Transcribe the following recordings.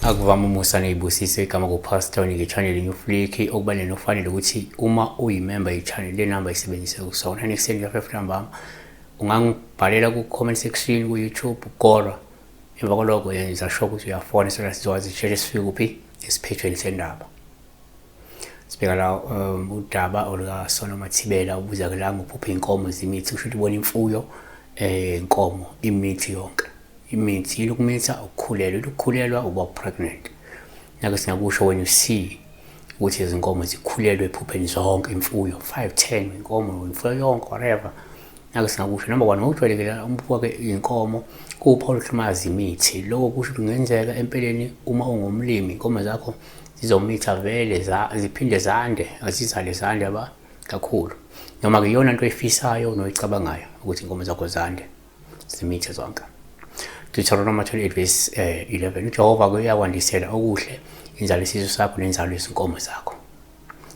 Akuvame umusa nezibusiso igama kuPastor nge-channel New Flick okubalulekile nokufanele ukuthi uma uyimember ye-channel le number isebenzise kusona ekuseni ka-5 ntambama ungangibhalela ku-comment section ku-YouTube kodwa emva kwalokho yenza sure ukuthi uyafona so that sizokwazi sisheshe sifike kuphi esiphethweni sendaba. Sibheka la udaba olukaSono Mathibela ubuza ke la ngophupha inkomo zimithi kusho ukuthi ubona imfuyo inkomo imithi yonke. Imithi yini ukumitha ukukhulelwa ukukhulelwa uba pregnant. Nake singakusho when you see ukuthi izinkomo zikhulelwe ephupheni zonke imfuyo 5 10 inkomo imfuyo yonke whatever. Nake singakusho number 1 ngokujwayelekile umbuka ke inkomo kuwuphawu oluhlumaza imithi. Lokho kusho ukuthi kungenzeka empeleni uma ungumlimi inkomo zakho zizomitha vele ziphinde zande azizale zande aba kakhulu noma ke iyona nto oyifisayo noyicabangayo ukuthi inkomo zakho zande zimithe zonke. Deuteronomy 28 verse 11 uJehova ke uyakwandisela okuhle inzalo yesisu sakho nenzalo yezinkomo zakho.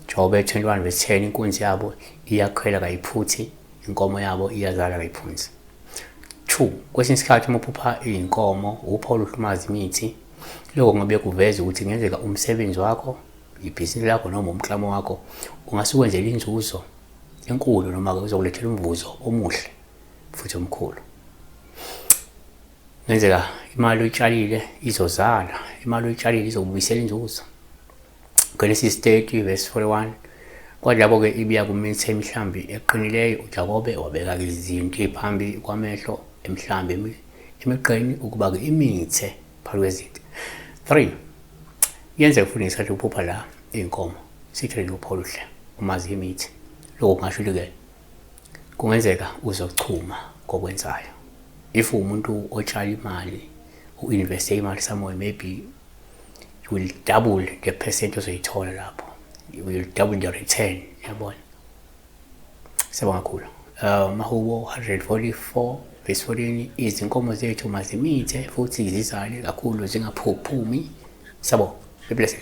Jobe 21 verse 10 inkunzi yabo iyakhwela kayiphuthi inkomo yabo iyazala kayiphunzi. 2 kwesinye isikhathi uma uphupha iy'nkomo uphawu oluhlumaza imithi lokho kungabe kuveza ukuthi kungenzeka umsebenzi wakho ibhizinisi lakho noma umklamo wakho ungase ukwenzela inzuzo enkulu noma-ke uzokulethela umvuzo omuhle futhi omkhulu. Kungenzeka imali oyitshalile izozala, imali oyitshalile izokubuyisela inzuzo. Genesis 30 verse 41 kwathi lapho-ke ibiya kumitha imihlambi eqinileyo uJakobe wabeka-ke izinti phambi kwamehlo emihlambi emigqeni ukuba-ke imithe phakathi kwezinti. 3 kuyenzeka futhi ngesikhathi uphupha la iy'nkomo sithole upho oluhle uma ziyimithi lokho kungasho ukuthi-ke kungenzeka uzochuma kokwenzayo if umuntu otshala imali u-investe imali somewhere maybe you will double the percent ozoyithola lapho you will double the return yabona. Siyabonga kakhulu. Mahubo 144 verse 14 izinkomo zethu mazimithe futhi zizale kakhulu zingaphuphumi. Siyabonga. Be blessed.